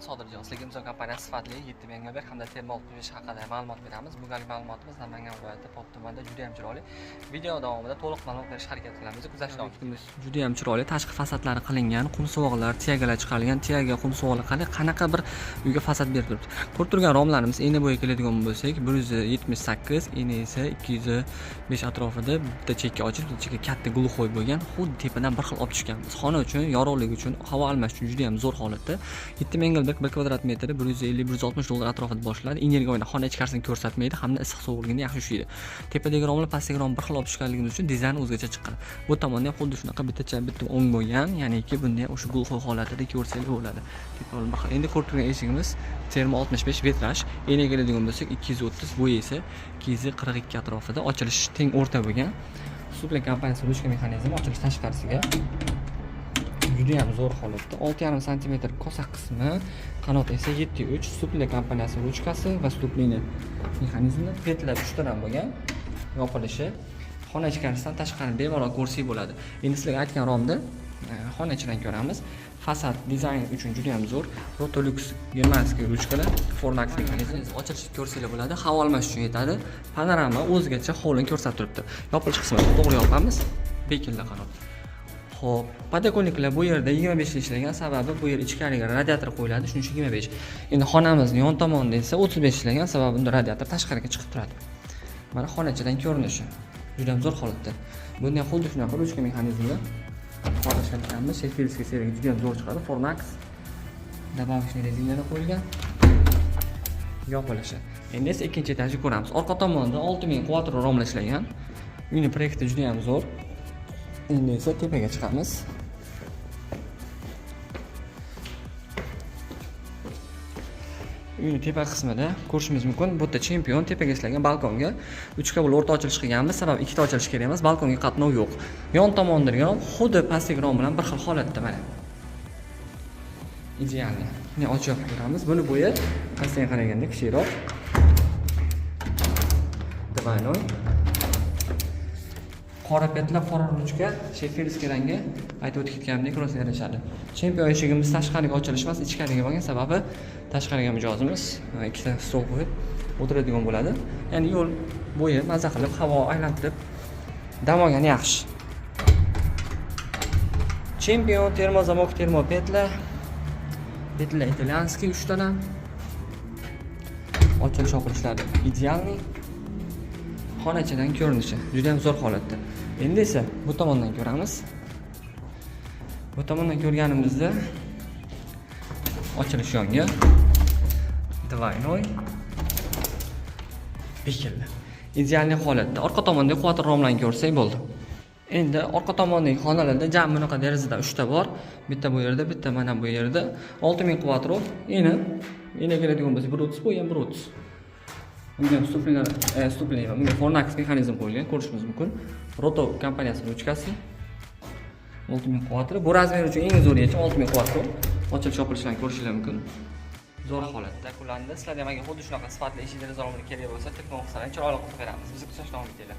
Sodirjon. Sizlarga Imzo kompaniyasi sifatli 7 Mengelberg hamda Termo 65 haqida ma'lumot beramiz. Bugungi ma'lumotimiz Namangan viloyati Pop tumanida juda ham chiroyli. Video davomida to'liq ma'lumot berishga harakat qilamiz. Kuzatishda davom etamiz. Juda ham chiroyli tashqi fasadlari qilingan, qumsuvog'lar, tiyagalar chiqarilgan, tiyaga qumsuvog'lar qanday qanaqa bir uyga fasad berib turibdi. Ko'rib turgan romlarimiz eni bo'yi keladigan bo'lsak 178, eni esa 205 atrofida bitta chekka ochilib, bitta chekka katta глухой bo'lgan, xuddi tepadan bir xil olib tushganmiz. Xona uchun, yorug'lik uchun, havo almashish uchun juda ham zo'r holatda. 7 Mengelberg 1 kvadrat metri 150-160 dollar atrofida boshlanadi. Energiya o'yini xona ichkarisini ko'rsatmaydi hamda issiq sovuqligini yaxshi ushlaydi. Tepadagi romlar pastdagi rom bir xil olib tushganligimiz uchun dizayn o'zgacha chiqqan. Bu tomonda ham xuddi shunaqa bitta chap, bitta o'ng bo'lgan, ya'niki bunda ham o'sha глухой holatida ko'rsanglar bo'ladi. Tepa bir xil. Endi ko'rib turgan eshigimiz Termo 65 vitraj. Eniga keladigan bo'lsak 230, bo'yi esa 242 atrofida, ochilish teng o'rta bo'lgan. Supla kompaniyasi ruchka mexanizmi ochilish tashqarisiga juda ham zo'r holatda. 6,5 santimetr kosa qismi, qanot esa 7,3. Supla kompaniyasi ruchkasi va stuplini mexanizmi, petlar uchtadan bo'lgan, yopilishi. Xona ichkarisidan tashqarini bemalol ko'rsak bo'ladi. Endi sizlarga aytgan romda xona ichidan ko'ramiz. Fasad dizayn uchun juda ham zo'r. Rotolux германский ruchkalar, Fornax mexanizmi ochilishi ko'rsanglar bo'ladi. Havo almashish uchun yetadi. Panorama o'zgacha hovlini ko'rsatib turibdi. Yopilish qismini to'g'ri yopamiz. Bekildi qanot. Xo'p, подоконник lar bu yerda 25 ta ishlagan, sababi bu yer ichkariga radiator qo'yiladi, shuning uchun 25. Endi xonamizning yon tomonida esa 35 ishlagan, sababi unda radiator tashqariga chiqib turadi. Mana xona ichidan ko'rinishi. Juda ham zo'r holatda. Bunda ham xuddi shunaqa ruchka mexanizmida hozir ishlatganmiz. Шеффилдский serigi juda ham zo'r chiqadi. Fornax добавочный rezinalar qo'yilgan. Yopilishi. Endi esa ikkinchi etajni ko'ramiz. Orqa tomonda 6000 quadro romlar ishlagan. Uyning proyekti juda ham zo'r. Endi esa tepaga chiqamiz. Uyning tepa qismida ko'rishimiz mumkin. Bu yerda chempion tepaga ishlagan balkonga 3 kabel o'rta ochilish qilganmiz. Sababi ikkita ochilish kerak emas, balkonga qatnov yo'q. Yon tomondagi rom xuddi pastdagi rom bilan bir xil holatda mana. Идеальный. Buni ochib yopib ko'ramiz. Buni bo'yi pastga qaraganda kichikroq. Двойной. Qora petlar, qora ruchka, шеффилдский rangga aytib o'tib ketganimdek rosa yarashadi. Chempion eshigimiz tashqariga ochilish emas, ichkariga bo'lgan, sababi tashqariga mijozimiz ikkita stol qo'yib o'tiradigan bo'ladi. Ya'ni yo'l bo'yi maza qilib, havo aylantirib dam olgani yaxshi. Chempion термозамок, термопетля. Петля итальянский uchtadan. Ochilish yopilishlari идеальный. Xona ichidan ko'rinishi juda ham zo'r holatda. Endi esa bu tomondan ko'ramiz. Bu tomondan ko'rganimizda ochilish yonga двойной bekildi. Идеальный holatda. Orqa tomonda quvvatli romlarni ko'rsak bo'ldi. Endi orqa tomondagi xonalarda jami bunaqa derazadan 3 ta bor. Bitta bu yerda, bitta mana bu yerda. 6000 quvvatli eni, eni keladigan bo'lsa 1.30, bu ham 1.30. Bunga ham stuplinglar, stupling emas, bunga Fornax mexanizm qo'yilgan, ko'rishimiz mumkin. Roto kompaniyasi ruchkasi. 6000 quvvatli. Bu razmer uchun eng zo'r yechim 6000 quvvatli. Ochilish yopilishlarni ko'rishingiz mumkin. Zo'r holatda yakunlandi. Sizlarga ham agar xuddi shunaqa sifatli eshik deraza romlar kerak bo'lsa, telefon qilsanglar, chiroyli qilib beramiz. Bizni kuzatishda davom etinglar.